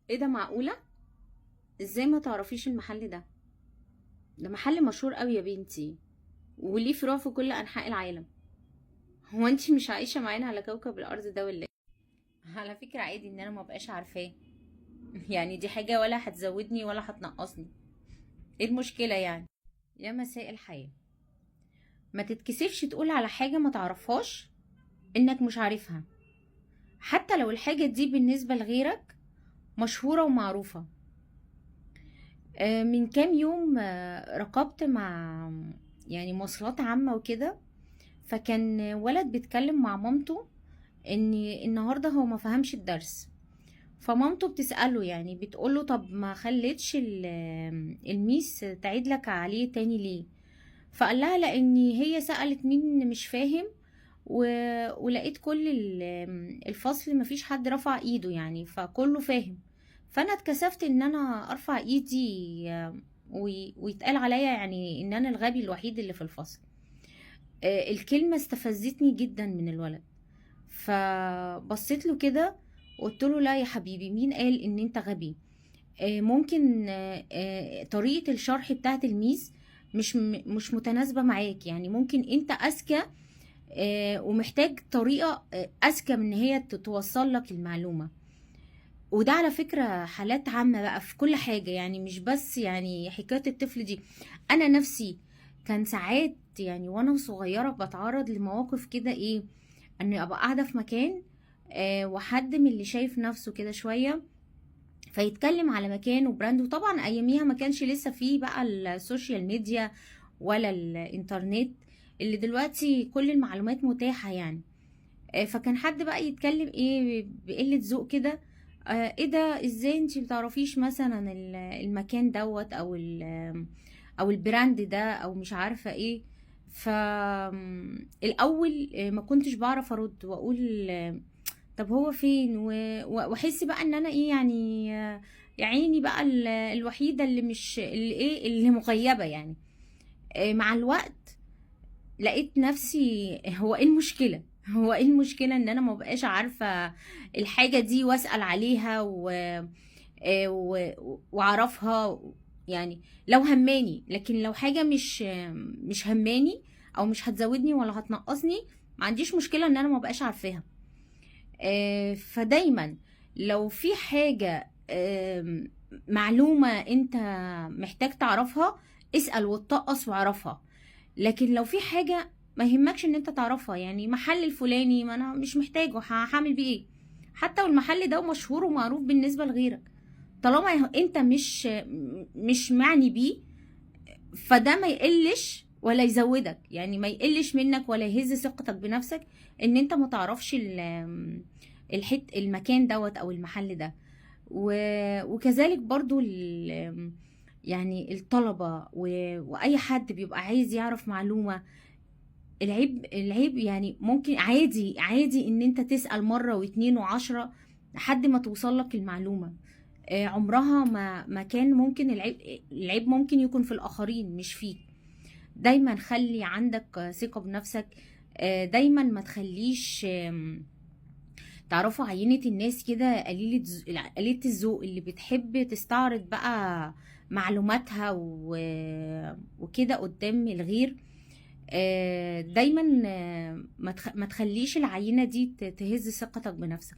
ايه ده؟ معقولة؟ ازاي ما تعرفيش المحل ده؟ ده محل مشهور قوي يا بنتي، وليه فروع في كل انحاء العالم. هو انتي مش عايشة معانا على كوكب الارض ده ولا ايه؟ على فكرة عادي ان انا ما بقاش عارفاه، يعني دي حاجة ولا هتزودني ولا هتنقصني. ايه المشكلة يعني؟ يا مساء الحياة، ما تتكسفش تقول على حاجة ما تعرفهاش انك مش عارفها، حتى لو الحاجة دي بالنسبة لغيرك مشهورة ومعروفة. من كام يوم ركبت مع يعني مواصلات عامة وكده، فكان ولد بيتكلم مع مامته ان النهاردة هو ما فهمش الدرس، فمامته بتسأله، يعني بتقوله طب ما خليتش الميس تعيد لك عليه تاني ليه؟ فقال لها لان هي سألت مين مش فاهم، ولقيت كل الفصل مفيش حد رفع ايده، يعني فكله فاهم، فانا اتكسفت ان انا ارفع ايدي ويتقال عليا يعني ان انا الغبي الوحيد اللي في الفصل. الكلمة استفزتني جدا من الولد، فبصيت له كده وقلت له لا يا حبيبي، مين قال ان انت غبي؟ ممكن طريقة الشرح بتاعت الميس مش متناسبة معاك، يعني ممكن انت اذكى ومحتاج طريقة اذكى من ان هي توصل لك المعلومة. وده على فكرة حالات عامة بقى في كل حاجة، يعني مش بس يعني حكاية الطفل دي. أنا نفسي كان ساعات يعني وأنا صغيرة بتعرض لمواقف كده، إيه، إني أبقى قاعدة في مكان وحد من اللي شايف نفسه كده شوية فيتكلم على مكان و brand، وطبعا أياميها ما كانش لسه فيه بقى ال social media ولا الإنترنت اللي دلوقتي كل المعلومات متاحة يعني. فكان حد بقى يتكلم ايه بقلة ذوق كده، ايه ده، ازاي انتي متعرفيش مثلا المكان دوت او او ال brand ده او مش عارفة ايه. ف الاول ما كنتش بعرف ارد واقول طب هو فين، واحس بقى ان انا ايه يعني، يا عيني بقى الوحيدة اللي مش اللي ايه اللي مغيبة يعني. مع الوقت لقيت نفسي هو ايه المشكلة، هو ايه المشكلة ان انا ما بقاش عارفة الحاجة دي واسأل عليها واعرفها، يعني لو هماني. لكن لو حاجة مش هماني او مش هتزودني ولا هتنقصني، ما عنديش مشكلة ان انا ما بقاش عارفاها. فدايما لو في حاجة معلومة انت محتاج تعرفها، اسأل واتقص واعرفها. لكن لو في حاجة ما يهمكش ان انت تعرفها، يعني محل الفلاني ما انا مش محتاجه، هعمل بيه ايه؟ حتى والمحل ده مشهور ومعروف بالنسبة لغيرك، طالما انت مش معني بيه، فده ما يقلش ولا يزودك، يعني ما يقلش منك ولا يهز ثقتك بنفسك ان انت ما تعرفش المكان دوت او المحل ده. وكذلك برضو يعني الطلبة واي حد بيبقى عايز يعرف معلومة، العيب يعني ممكن عادي ان انت تسأل مرة واتنين وعشرة لحد ما توصل لك المعلومة. عمرها ما كان ممكن العيب ممكن يكون في الآخرين مش فيك. دايما خلي عندك ثقة بنفسك، دايما ما تخليش، تعرفوا عينة الناس كده قليلة الذوق اللي بتحب تستعرض بقى معلوماتها وكده قدام الغير. دايما ما تخليش العينة دي تهز ثقتك بنفسك.